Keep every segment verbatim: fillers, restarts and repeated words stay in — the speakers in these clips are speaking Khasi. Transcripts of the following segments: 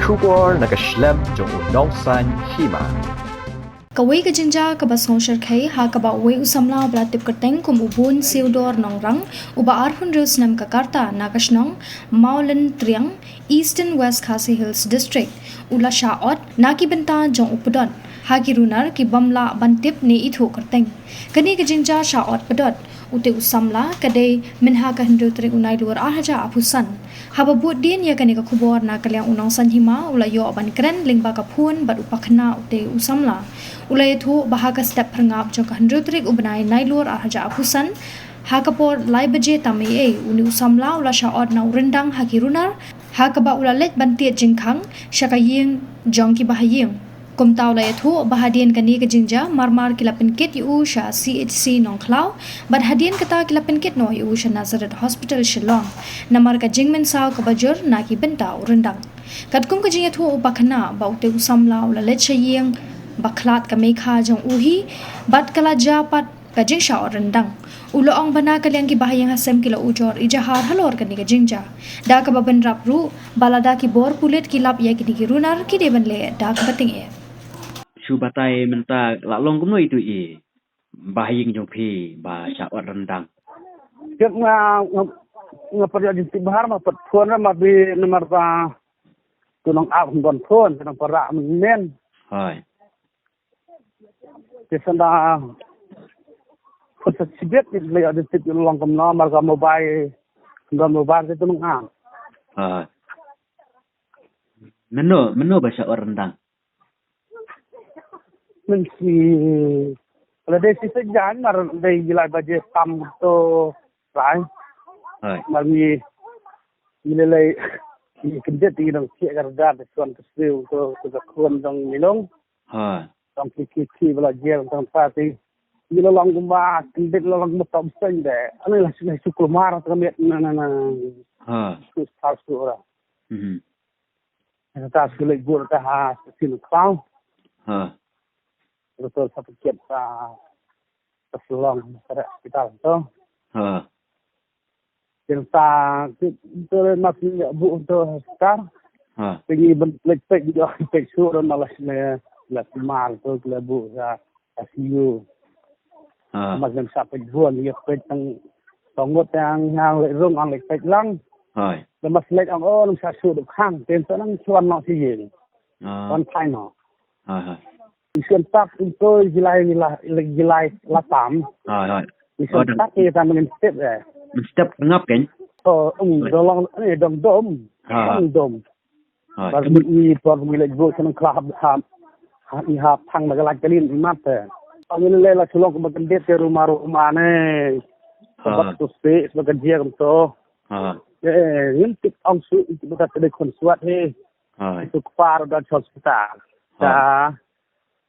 Khubor na ka shlem jong u Nongsaiñ Hima. Kawei ka jingjia kaba sngewsarong ha kaba uwei u samla uba la tip kyrteng kum u Bun Siewdor Nongrang, uba arphew hynriew snem ka rta na ka shnong Mawlyntriang, Eastern West Khasi Hills District, u la shah ot na ki bynta jong u pdot ha ki runar ki bym lah ban tip ne ithuh kyrteng. Kane ka jingjia shah ot pdot u te u samla ka dei mynha ka hynriew tarik u Nailur ar hajar arphew san. Haba bud dien ïa kane ka khubor na ka liang u Nongsaiñ Hima u la ïoh ban kren lyngba ka phone bad u pakhynnah u te u samla. U la ïathuh ba ha ka step phyrngap jong ka hynriew tarik u bnai Nailur ar hajar arphew san, ha ka por lai baje tam eiei, une u samla u la shah ot na u ryndang ha ki runar ha kaba u la leit ban tied jingkhang sha ka ïing jong ki bahaïing. Kumta u la ïathuh ba hadien kane ka jingjia marmar ki la pynkit ïa u sha C H C Nongkhlaw, bad hadien kata ki la pynkit noh ïa u sha Nazareth Hospital Shillong, namar ka jingmynsaw kaba jur na ki bynta u ryndang. Katkum ka jingïathuh u pakhynnah ba u te u samla u la leit sha ïing ba khlad ka meikha jong u hi, bad ka la jia pat ka jingshah ot ryndang. U la ong ba na ka liang ki bahaïing hasem ki la ujor ijahar halor kane ka jingjia, da kaba bynrap ruh ba lada ki bor pulit ki lap ïa kine ki runar ki dei ban leh da kaba tyngeh. Shu batai mynta la long kumno itu i bahaïing jong phi ba shah ot ryndang. Tip nga, nga, nga pat ïa jingtip bha ma pat phone ma bi namar ba tu nong ap ngon phone tu nong para men. Hai. Te sanda phone sa sibit ni le ïa jingtip long kumno mar ka mobile. Ngon mobile te tu nong ap. Hai. Mano, mano ba shah ot ryndang. Mynsi la dei si sejang mar dei gilai baje tam to rai. Hai. Mar ngi ngi lei lei ngi kyndit ngi dang siak ka rda te suan ka siew to to ka khun dong ngi long. Hai. Dong ki ki ki bala jel dong pa ti. Ngi la long kumba kyndit la long kumba tom seng de. Ani la sini su kulmar ta miet na na na. Hai. Su sar su ora. Mhm. Kata ki leit bud ta ha station Klang. Ha. Doktor sa paket ta ta Shillong ta hospital to. Ha. Kata ki to mas ni bu to hospital. Ha. Tingi ben leit pek di pek sur na las ne las mal to ki la bu sa I C U. Ha. Mas nem sa pek buan ïa pek tang tongot tang hang leit rung ang leit pek lang. Hai. Dah mas leit ang oh nem sa su duk hang ten sa nang chuan nok si ïing. Ha. Wan thai nok. Ha ha. Isan tak itu jilai jilai jilai latam. Hai hai. Isan tak ïa tam ngin step eh. Step ngap kan? Oh, um, dolong ni dong dom. Ha. Dong dom. Ha, bad ngi por ngi leit bud sha Nongkhlaw hap hap i hap thang na ka lait ka lin i mat te. Ngi leit la shu long kumba kyndit te ruma ruma ne. Ha. Bad tu se ba ka jia kumto. Ha. Eh, ngim tip ong su i ba ka te dei khun swat he. Ha. Tu kpar da hospital. Ha. Ka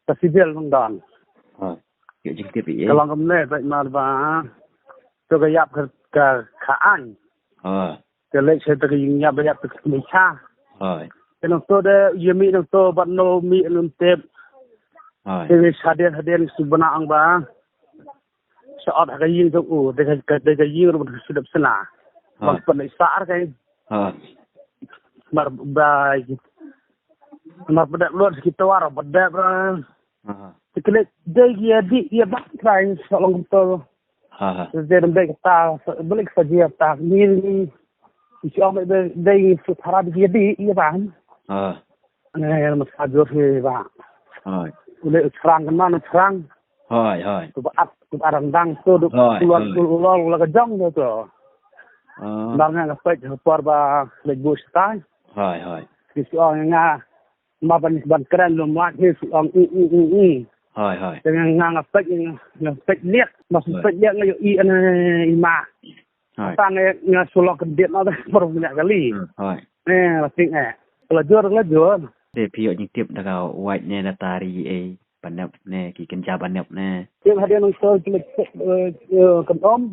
ka civil nong don. Ha. Ïa jingtip i. Ka long kumne bad mar ba. Tu ka ïap ka ka ain. Ha. Te leit sha te ka ïing ïap ba ïap te ka kmie cha. Hai. Te nangto de ïa mih nangto bad no mih lem tep. Hai. Te hadien hadien su bna ang ba. Sha ot ha ka ïing jong u, te ka, te ka ïing ruh ka shu dep sna. Hai. Bang pynleit sar kai. Hai. Mar ba mar ba dep lut ki tawar ba dep. Hai. Te klik dei ïa di ïa ba trai sa long to. Ha ha. Te dei dei kata, balik sa jia ta ni ni. Isi ong dei dei su thara di ïa di ïa ban. Ha. Ne mas ka jur hi ba. Hai. Ule u chrang kan man u chrang. Hai hai. Tu ba at tu ba rang dang tu du. Hai, ulon hai. Ulon la ka jong de tu. Ah. Bar nga ka pek por ba lek bu stai. Hai hai. Isi ong nga ma ban ban kren lum mat hi su ong u u u u. Hai hai. Te nga nga nga pek nga pek liak mas pek liak nga yo i ana i ma. Hai. Tang eh nga sulok kendit na por punya kali. Hmm, hai. Eh, la ting eh. Kala jor kala jor. Te phi ïoh jingtip da ka wait ne da tari eh banep ne ki kynja banep ne. Tip hadien nong sol klik kan om.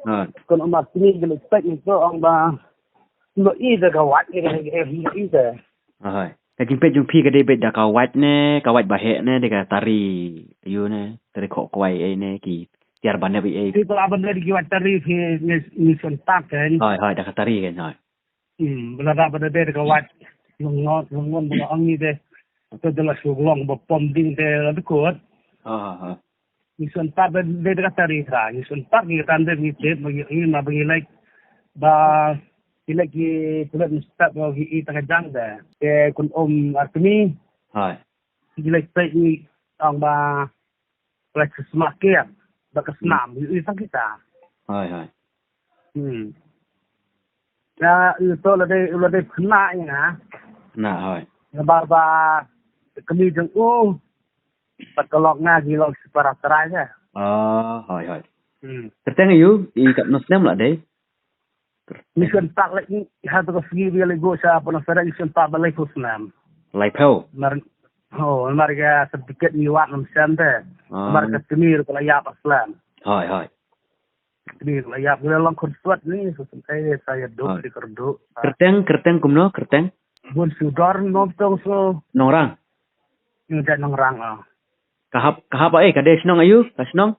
Ha. Kan om mas ni klik pek ni so ong ba. Lo i da ka wait ni ka i da. Ahai. Ka jingpeit jong phi ka dei beit da ka wait ne, ka wait ba heh ne, da ka tari ïu ne, tari khoh kwai ei ne, ki tiar banep ei ei. Phi ba ban da ki wait tari phi ni, ni son tak kan. Hai hai, da ka tari kan hai. Hmm, bala da ban da da ka wait. Long ngot long ngot ba ong ni de. Te de la shu long ba pom ding de la de kut. Ha ha ha. Ni sun pat de de ka tari ra ni sun pat ni tan de ni te ba ni ma ba ni lek ba ni lek ki pulet ni start ba ki i tang jang de. Te kun om artmi. Hai. Ni lek pe ni ong ba lek smak ke ba ka snam ni i sang kita. Hai hai. Hmm. Ya, itu lade lade kena ya. Na hai. Nabar ba kami jeng u. Pakalok na gilok separa terai ya. Ah, hai hai. Hmm. Kerteng ayu i kat no snem lah dei. Ni kan tak lek ni ha tu ka segi bi lego sa apa no seret ni kan tak balai ku snem. Lai pau. Mar ho mar ga sertifikat ni wat nam snem te. Ah. Mar ka kami ru kala ya pa snem. Hai hai. Ni la ïap ngi long khun suat ni su sengkai sa ïa duk di kerduk. Kerteng kerteng kumno kerteng? Bun sudor nom tong so. Nongrang. Ngi ja nongrang ah. Ka hap ka hap eh ka dei shnong ayu ka shnong?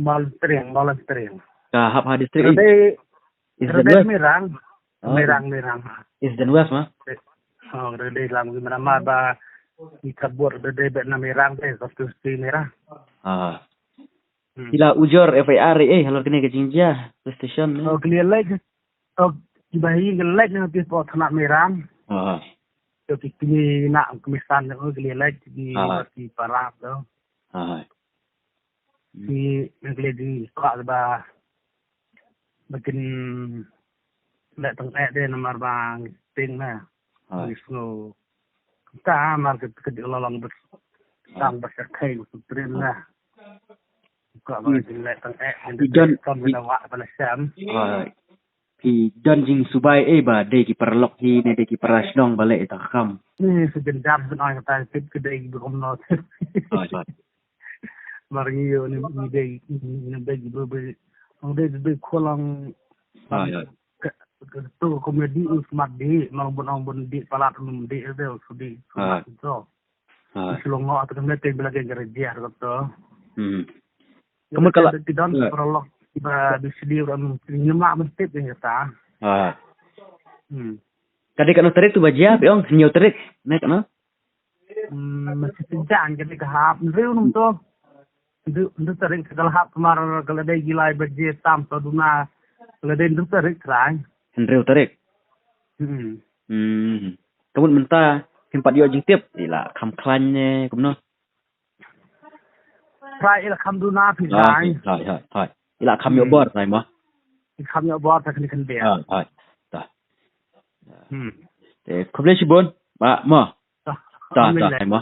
Maltring maltring. Ka hap ha district. Dei East and West. Mirang. Oh. Mirang mirang. East and West ma. Oh dei lang di mana ma ba i kabur dei bet na mirang dei satu si mirang. Ah. Hmm. Ki la ujor F I R eh halor kane ka jingjia police station ne. Oh, ki lek. Oh, ki bahi ki lek ne ti po thana Meram. Ha. To ki kini na kemisan ne oh, ki lek ki ha. Ki parap to. Ha. Ki ngle di ka ba makin lek tang eh de namar bang ting na. Ha. Ni sngo. Ta mar ke ke la lang bes. Tang bes kai ku trin na. Ka ba jing leh tang eh. Pi don kam pi na wa ba na sam. Pi don jing subai eh ba dei ki paralok hi ne dei ki para shnong ba leh ita kam. Ni se jendam se noi kata tip ke dei bi kom no. Mar ngi yo ni ni dei ni dei bi bi. Ang dei bi kholang. Tu komedi u smat di mang bun ong bun di palat um di de u sudi. Smat to. Hai. Shlong ngo atu kemle te bila ke gereja ro to. Hmm. Kamu kala ti don prolog ba di sidi ro nyema mesti ni ta. Ah. Hmm. Kade kano tarik tu bajia pe ong nyo tarik. Ne kano? Hmm, mesti sejang kade ka hap nriu num to. Ndu ndu tarik ka hap mar ka la dei gilai baje tam to duna ka la dei ndu tarik trai. Nriu tarik. Hmm. Hmm. Kamu mynta kim pat ïoh jingtip ila kham khlaiñ ne kumno. Trai ila kham duna phi trai. Hai hai hai. Ila kham ïoh bor trai mo. Ila kham ïoh bor ta kni kan bia. Hai hai. Ta. Hmm. Te khublei shibun ba mo. Ta ta mo.